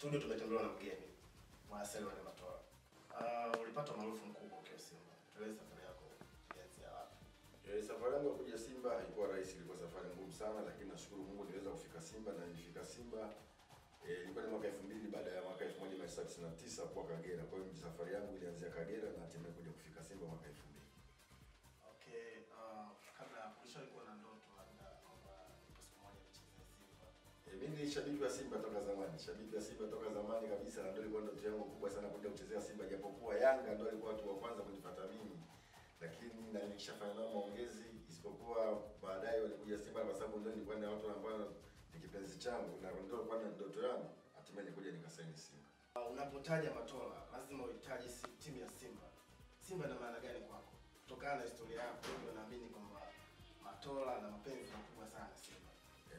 Studio tumetembelewa na mgeni Bwana Selemani Matola. Ulipata maarufu mkubwa ukiwa Simba. Tueleze safari yako ilianzia wapi? Safari yangu ya kuja Simba haikuwa rahisi, ilikuwa safari ngumu sana, lakini nashukuru Mungu niliweza kufika Simba na nilifika Simba ilikuwa ni mwaka 2000 baada ya mwaka 1999 kwa Kagera. Kwa hiyo safari yangu ilianzia Kagera na hatimaye kuja kufika Simba mwaka 2000. Okay, kabla ulishawahi kuwa na ndoto labda kwamba siku moja nicheze Simba? Mimi ni shabiki wa Simba toka zamani, shabiki wa Simba toka zamani kabisa, na ndio ilikuwa ndoto yangu kubwa sana kuja kuchezea Simba, japokuwa Yanga ndio alikuwa watu wa kwanza kunifuata mimi. Lakini na nilishafanya nao maongezi, isipokuwa baadaye walikuja Simba kwa sababu ndio nilikuwa na watu ambao ni kipenzi changu na ndio kwa ndoto yangu, hatimaye nilikuja nikasaini Simba. Unapotaja Matola lazima uhitaji timu ya Simba. Simba ina maana gani kwako? Kutokana na historia yako, wengi wanaamini kwamba Matola na mapenzi makubwa sana Simba.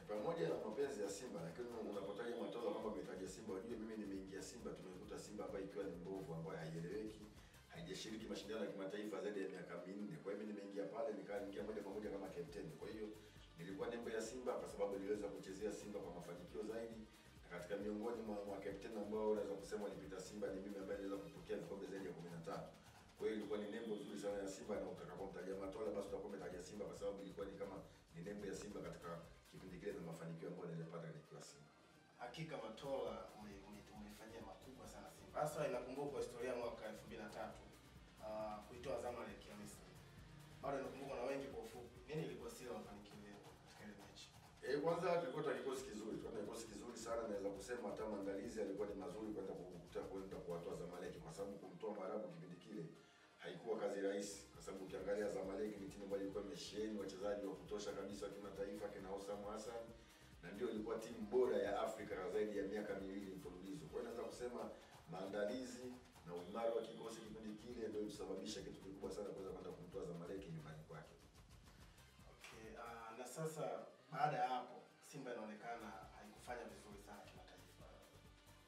Pamoja na mapenzi ya Simba, lakini unapotaja Matola kwamba umetaja Simba, unajua mimi nimeingia Simba, tumekuta Simba ambayo ikiwa ni mbovu, ambayo haieleweki, haijashiriki mashindano ya kimataifa zaidi ya miaka 4. Kwa hiyo mimi nimeingia pale nikaingia moja kwa moja kama captain. Kwa hiyo nilikuwa nembo ya Simba kwa sababu niliweza kuchezea Simba kwa mafanikio zaidi, na katika miongoni mwa captain ambao unaweza kusema walipita Simba ni mimi ambaye niliweza kupokea vikombe zaidi ya 15. Kwa hiyo ilikuwa ni nembo nzuri sana ya Simba, na utakapomtaja Matola basi utakuwa umetaja Simba kwa sababu ilikuwa ni kama ni nembo ya Simba katika kipindi kile na mafanikio ambayo nilipata nikiwa Simba. Hakika Matola umeifanyia makubwa sana Simba. Hasa inakumbukwa historia mwaka 2003 kuitoa Zamalek ya Misri. Bado inakumbukwa na wengi. Kwa ufupi, nini ilikuwa siri ya mafanikio yenu katika ile mechi? Kwanza tulikuwa na kikosi kizuri, tulikuwa na kikosi kizuri sana, naweza kusema hata maandalizi yalikuwa ni mazuri kwenda kukuta kwenda kuwatoa Zamalek, kwa sababu kumtoa Mwarabu kipindi kile haikuwa kazi rahisi, kwa sababu ukiangalia Zamalek ni timu ambayo ilikuwa imesheheni wachezaji wa kutosha kabisa wa kimataifa kina Osam Hassan, na ndio ilikuwa timu bora ya Afrika zaidi ya miaka miwili mfululizo. Kwa hiyo naweza kusema maandalizi na uimara wa kikosi kipindi kile ndio ilisababisha kitu kikubwa sana kuweza kwenda kumtoa Zamalek nyumbani kwake. Okay, na sasa baada ya hapo Simba inaonekana haikufanya vizuri sana kimataifa.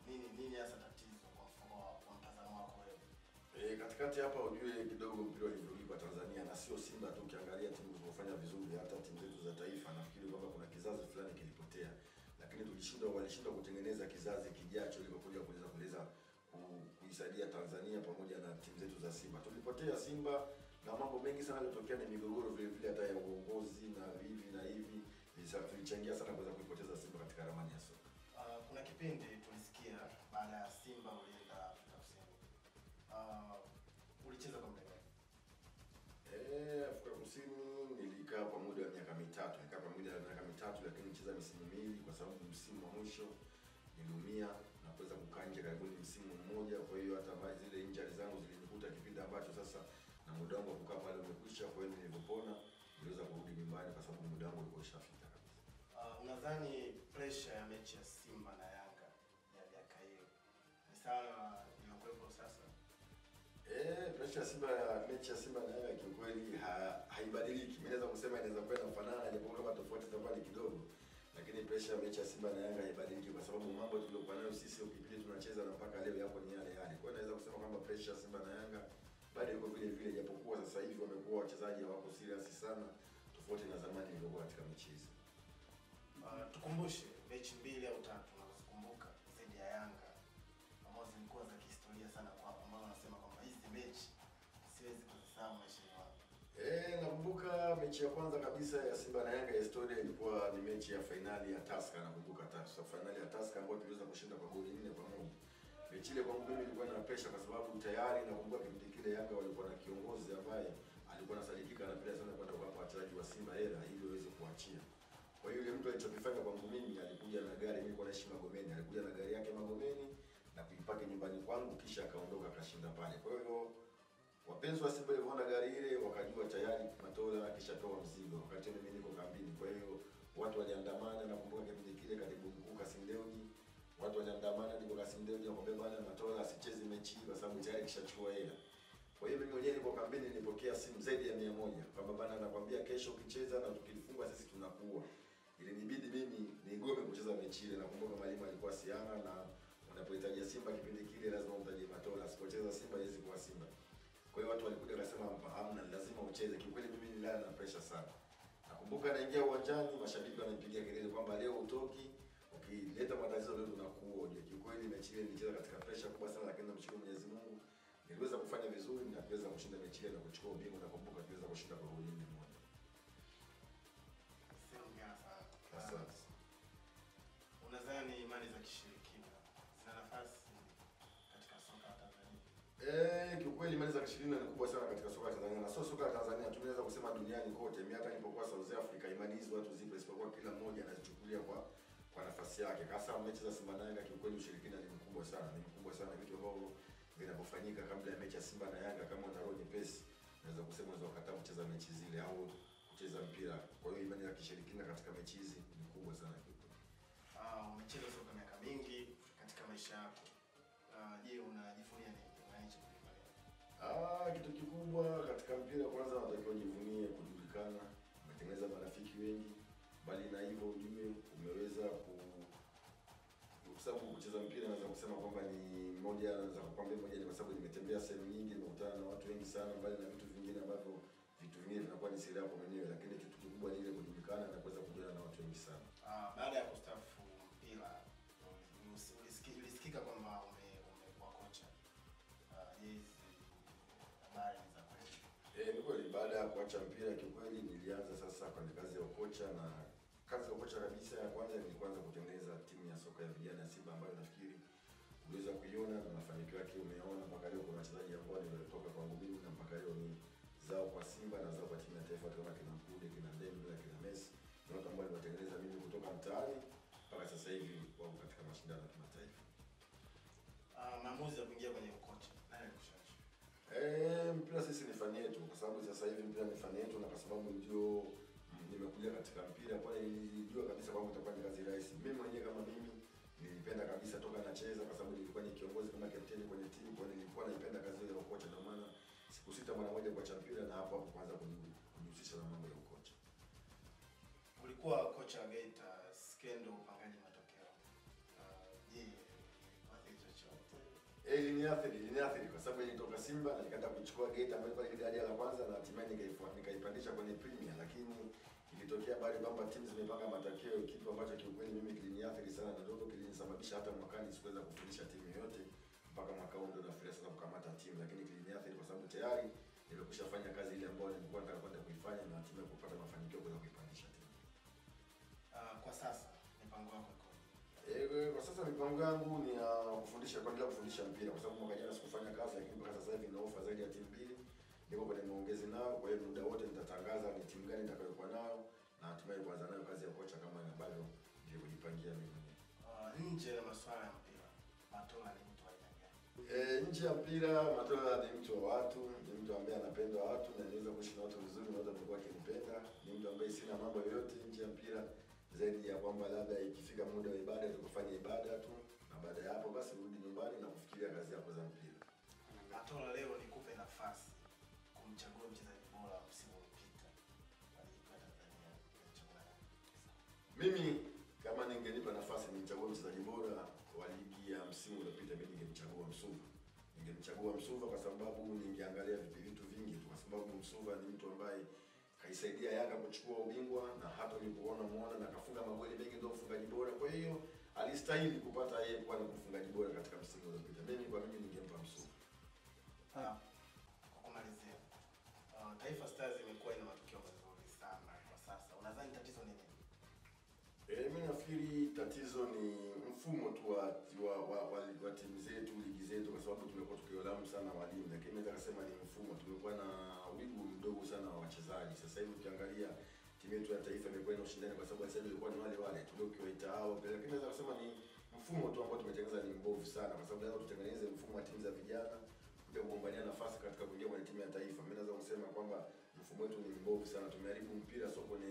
Nini hasa tatizo kwa mfumo wa mtazamo wako wewe? Katikati hapa ujue kidogo mpira ulivyoipa Tanzania, na sio Simba tu, ukiangalia timu zilizofanya vizuri hata timu zetu za taifa, nafikiri kwamba kuna kizazi fulani kilipotea, lakini walishindwa kutengeneza kizazi kijacho ilipokuja kuweza kuisaidia Tanzania pamoja na timu zetu za Simba. Tulipotea Simba na mambo mengi sana yalitokea, ni migogoro vile vile hata ya uongozi na hivi na hivi, vilichangia sana kuweza kuipoteza Simba katika ramani ya soka. Kuna kipindi tulisikia baada ya Simba ulienda Afrika Kusini. Ulicheza kwa muda gani? Afrika Kusini nilikaa kwa muda wa miaka mitatu. Nilikaa kwa muda wa miaka mitatu, lakini nilicheza misimu miwili kwa sababu msimu wa mwisho niliumia na kuweza kukaa nje karibu msimu mmoja. Kwa hiyo hata zile injury zangu zilinikuta kipindi ambacho sasa na muda wangu wa kukaa pale umekwisha. Kwa hiyo nilipopona niliweza kurudi nyumbani kwa sababu muda wangu ulikuwa ushafika kabisa. Unadhani pressure ya mechi ya Simba na Yanga ya miaka hiyo ni sawa iliyokuwepo sasa? Pressure ya Simba ya mechi ya Simba na Yanga kiukweli haibadiliki. Mimi naweza kusema inaweza kuwa inafanana, japokuwa kama tofauti zitakuwa ni kidogo. Lakini pressure ya mechi ya Simba na Yanga haibadiliki kwa sababu mambo tuliyokuwa nayo sisi kipindi tunacheza na mpaka leo yako ni yale yale. Kwa hiyo naweza kusema kwamba pressure ya Simba na Yanga bado iko vile vile, japokuwa sasa hivi wamekuwa wachezaji wako serious sana tofauti na zamani ilivyokuwa katika mechi hizi. Tukumbushe mechi mbili au tatu unazozikumbuka zaidi ya Yanga ambazo zilikuwa za kihistoria sana kwako, ambao wanasema kwamba hizi mechi siwezi kuzisahau maishani mwangu. Nakumbuka mechi ya kwanza kabisa ya Simba na Yanga ya historia ilikuwa ni mechi ya fainali ya Tusker. Nakumbuka Tusker, fainali ya Tusker ambayo tuliweza kushinda kwa goli 4-1. Mechi ile kwangu mimi ilikuwa na pressure kwa sababu tayari nakumbuka kipindi kile Yanga walikuwa na kiongozi ambaye alikuwa anasadikika anapenda sana kwenda kuwapa wachezaji wa Simba hela ili waweze kuachia. Kwa hiyo yule mtu alichokifanya kwangu mimi, alikuja na gari, mimi nilikuwa naishi Magomeni, alikuja na gari yake Magomeni na kuipaki nyumbani kwangu, kisha akaondoka akashinda pale. Kwa hiyo wapenzi wa Simba walivyoona gari ile wakajua tayari Matola akishapewa mzigo, wakati mimi niko kambini. Kwa hiyo watu waliandamana, nakumbuka kipindi kile katibu mkuu Kassim Dewji, watu waliandamana ndipo Kassim Dewji akamwambia bwana Matola asicheze mechi kwa sababu tayari kishachukua hela. Kwa hiyo mimi mwenyewe nilipo kambini nilipokea simu zaidi ya 100 kwamba bwana anakuambia kesho ukicheza na tukifungwa sisi tunakuua. Ilinibidi mimi nigome kucheza mechi ile. Nakumbuka mwalimu alikuwa Siana, na unapohitaji Simba kipindi kile lazima umtaje Matola, asipocheza Simba haiwezi kuwa Simba. Kwa hiyo watu walikuja wakasema hamna, lazima ucheze. Kiukweli mimi nililala na pressure sana. Nakumbuka naingia uwanjani mashabiki wananipigia kelele kwamba leo utoki, Ukileta matatizo leo tunakuwa ujue. Kiukweli mechi ile nilicheza katika pressure kubwa sana, lakini namshukuru Mwenyezi Mungu niliweza kufanya vizuri na kuweza kushinda mechi ile na kuchukua ubingwa. Nakumbuka tuliweza kushinda kwa goli 4-1. Asante. Unadhani imani za kishirikina zina nafasi katika soka la Tanzania? Kiukweli imani za kishirikina ni kubwa sana katika soka la Tanzania, na sio soka la Tanzania, tunaweza kusema duniani kote. Mimi hata nilipokuwa South Africa imani hizo watu zipo, isipokuwa kila mmoja anazichukulia kwa nafasi yake. Hasa mechi za Simba na Yanga kiukweli ushirikina ni mkubwa sana, ni mkubwa sana. Vitu ambavyo vinapofanyika kabla ya mechi ya Simba na Yanga, kama una roho nyepesi unaweza kusema unaweza kukataa kucheza mechi zile au kucheza mpira. Kwa hiyo imani ya kishirikina katika mechi hizi ni kubwa sana kiukweli. Umecheza soka miaka mingi katika maisha yako. Je, unajivunia nini? Kitu kikubwa katika mpira, kwanza unatakiwa ujivunie kujulikana, umetengeneza marafiki wengi. Bali na hivyo ujue umeweza kwa sababu kucheza mpira naweza kusema kwamba ni moja, naweza kukwambia moja ni kwa sababu nimetembea sehemu nyingi, nimekutana na watu wengi sana, mbali na vitu vingine ambavyo vitu vingine vinakuwa ni siri yako mwenyewe, lakini kitu kikubwa ni ile kujulikana na kuweza kujuana na watu wengi sana. Baada ya kustaafu mpira ulisikika kwamba umekuwa kocha. Je, habari za kweli? Ni kweli, baada ya kuacha mpira kiukweli nilianza sasa kwenye kazi ya kocha, na kazi ya kocha kabisa ya kwanza nilikuanza kutengeneza timu ya soka ya vijana ya Simba ambayo nafikiri uliweza kuiona na mafanikio yake umeona mpaka leo. Kuna wachezaji ambao walitoka kwangu mimi na mpaka leo ni zao kwa Simba na zao kwa timu ya taifa, kama kina Mkude, kina Dembele, kina Messi. Ni watu ambao niliwatengeneza mimi kutoka mtaani mpaka sasa hivi wako katika mashindano ya kimataifa. Maamuzi ya kuingia kwenye ukocha, nani alikushawishi? Mpira sisi ni fani yetu, kwa sababu sasa hivi mpira ni fani yetu, na kwa sababu ndio nimekuja katika mpira, kwa nilijua kabisa kwamba itakuwa ni kazi rahisi. Mimi mwenyewe kama mimi nilipenda kabisa toka nacheza, kwa sababu nilikuwa ni kiongozi kama kapteni kwenye timu, kwa nilikuwa naipenda kazi ya ukocha, ndio maana sikusita mara moja kuacha mpira na hapo hapo kuanza kujihusisha na mambo ya ukocha. Ulikuwa kocha wa Geita, skendo upangaji matokeo. Je, ilikuathiri chochote? Iliniathiri kwa sababu nilitoka Simba na nikaenda kuchukua Geita ambayo ilikuwa daraja la kwanza, na hatimaye nikaipandisha kwenye Premier, lakini ilitokea habari kwamba timu zimepanga matokeo, kitu ambacho kiukweli mimi kiliniathiri sana na ndio kilinisababisha hata mwakani sikuweza kufundisha timu yoyote mpaka mwaka huu ndio nafikiria sasa kukamata timu, lakini kiliniathiri kwa sababu tayari nimekushafanya kazi ile ambayo nilikuwa nataka kwenda kuifanya na hatimaye kupata mafanikio kuweza kuipandisha timu. Kwa sasa mipango yako ikoje? Kwa sasa mipango yangu ni ya kufundisha, kuendelea kufundisha mpira, kwa sababu mwaka jana sikufanya kazi, lakini mpaka sasa hivi nina ofa zaidi ya timu 2. Niko kwenye maongezi nao, kwa hiyo muda wote nitatangaza ni timu gani nitakayokuwa nayo na hatimaye kuanza nayo kazi ya kocha kama ambavyo nilivyojipangia mimi mwenyewe. Nje na masuala ya mpira, Matola ni mtu wa aina gani? Nje ya mpira Matola ni mtu wa watu, ni mtu ambaye anapenda watu na niweza kuishi na watu vizuri na watu wamekuwa wakinipenda. Ni mtu ambaye sina mambo yoyote nje ya mpira zaidi ya kwamba labda ikifika muda wa ibada tukafanya ibada tu, na baada ya hapo basi urudi nyumbani na kufikiria kazi yako za mpira. Matola, leo nikupe nafasi kumchagua mchezaji bora msimu uliopita wa ligi ya Tanzania, unachagua nani? Mimi kama ningenipa nafasi nimchague mchezaji bora wa ligi ya msimu uliopita, mimi ningemchagua Msuva. Ningemchagua Msuva kwa sababu ningeangalia vitu vingi tu, kwa sababu Msuva ni mtu ambaye kaisaidia Yanga kuchukua ubingwa na hata ulipoona muona na kafunga magoli mengi, ndio mfungaji bora. Kwa hiyo alistahili kupata yeye kuwa ni mfungaji bora katika msimu uliopita. Mimi kwa mimi ningempa Msuva. Kwa kumalizia, Taifa Stars imekuwa ina matokeo mazuri sana kwa sasa. Unadhani tatizo ni nini? Mimi nafikiri tatizo ni mfumo tu wa timu zetu, ligi zetu, kwa sababu tumekuwa tukiolaumu sana walimu, lakini naweza kusema ni mfumo. Tumekuwa na wigo mdogo sana wa wachezaji. Sasa hivi ukiangalia timu yetu ya taifa imekuwa ina ushindani kwa sababu wachezaji walikuwa ni wale wale tuliokiwaita hao, lakini naweza kusema ni mfumo tu ambao tumetengeneza ni mbovu sana, kwa sababu lazima tutengeneze mfumo wa timu za vijana kuja kugombania nafasi katika kuingia kwenye timu ya taifa. Mimi naweza kusema kwamba mfumo wetu ni mbovu sana, tumeharibu mpira sio kwenye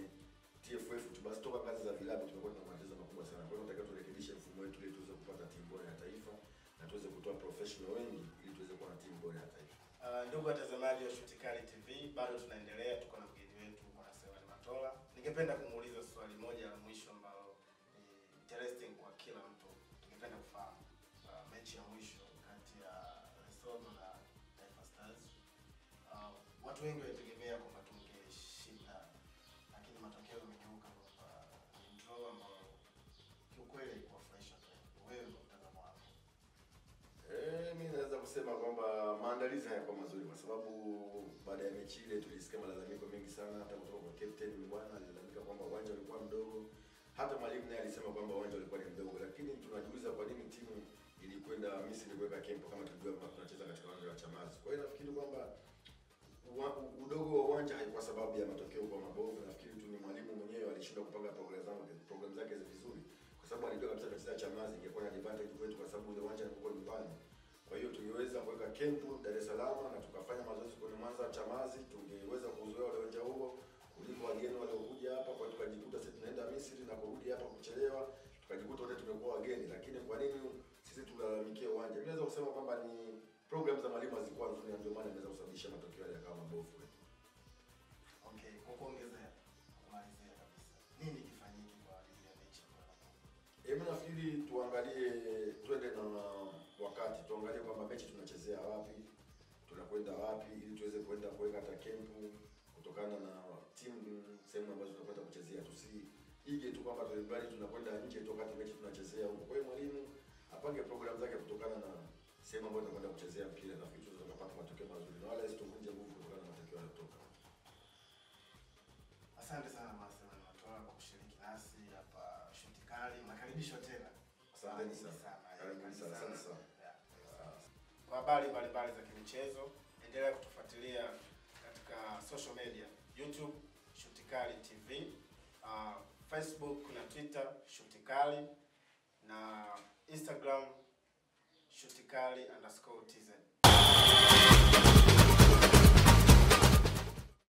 TFF tu basi, toka ngazi za vilabu tumekuwa tuna matatizo makubwa sana. Kwa hiyo tunatakiwa turekebishe mfumo wetu ili tuweze kupata timu bora ya taifa na tuweze kutoa professional wengi ili tuweze kuwa na timu bora ya taifa. Ndugu watazamaji wa Shuti Kali TV, bado tunaendelea, tuko na mgeni wetu Bwana Selemani Matola. Ningependa kumuuliza swali moja la mwisho ambalo ni interesting kwa kila mtu. Ningependa kufahamu mechi ya mwisho kati ya Lesotho na Taifa Stars. Watu wengi walitegemea kwamba tungeshinda, lakini matokeo yamegeuka kwamba ni draw ambayo kiukweli ilikuwa kusema kwamba maandalizi hayakuwa mazuri, kwa sababu baada ya mechi ile tulisikia malalamiko mengi sana, hata kutoka kwa captain Mbwana alilalamika kwamba uwanja ulikuwa mdogo, hata mwalimu naye alisema kwamba uwanja ulikuwa ni mdogo. Lakini tunajiuliza kwa nini timu ilikwenda Misri kuweka kempo kama tulijua kwamba tunacheza katika uwanja wa Chamazi. Kwa hiyo nafikiri kwamba udogo wa uwanja haikuwa sababu ya matokeo kwa mabovu. Nafikiri tu ni mwalimu mwenyewe alishindwa kupanga program zake vizuri, kwa sababu alijua kabisa tunacheza Chamazi ingekuwa na advantage kwetu, kwa sababu ule uwanja ulikuwa nyumbani. Kwa hiyo tungeweza kuweka kempu Dar es Salaam na tukafanya mazoezi kwenye Mwanza Chamazi, tungeweza kuzoea ule uwanja huo kuliko wageni waliokuja hapa. Kwa hiyo tukajikuta sisi tunaenda Misri na kurudi hapa kuchelewa, tukajikuta wote tumekuwa wageni. Lakini kwa nini sisi tulalamikie uwanja? Mimi naweza kusema kwamba ni program za mwalimu hazikuwa nzuri, ndio maana imeweza kusababisha matokeo yale yakawa mabovu. Okay, kwa kuongezea, kumalizia kabisa, nini kifanyike kwa ajili ya mechi? Mimi nafikiri tuangalie, twende na wakati, tuangalie kwamba mechi tunachezea wapi, tunakwenda wapi, ili tuweze kwenda kuweka hata kempu kutokana na timu sehemu ambazo tunakwenda kuchezea. Tusiige tu kwamba tulibali tunakwenda nje tu wakati mechi tunachezea huko. Kwa hiyo mwalimu apange program zake kutokana na sehemu ambayo tunakwenda kuchezea mpira, nafikiri tunaweza kupata matokeo mazuri na wala isituvunje nguvu kutokana na matokeo yaliyotoka. Asante sana Bwana Matola kwa kushiriki nasi hapa Shuti Kali. Makaribisho tena. Asanteni sana. Karibuni sana. Asante sana. Kwa habari mbalimbali za kimichezo, endelea kutufuatilia katika social media, YouTube Shuti Kali TV, Facebook na Twitter Shuti Kali, na Instagram Shuti Kali _TZ.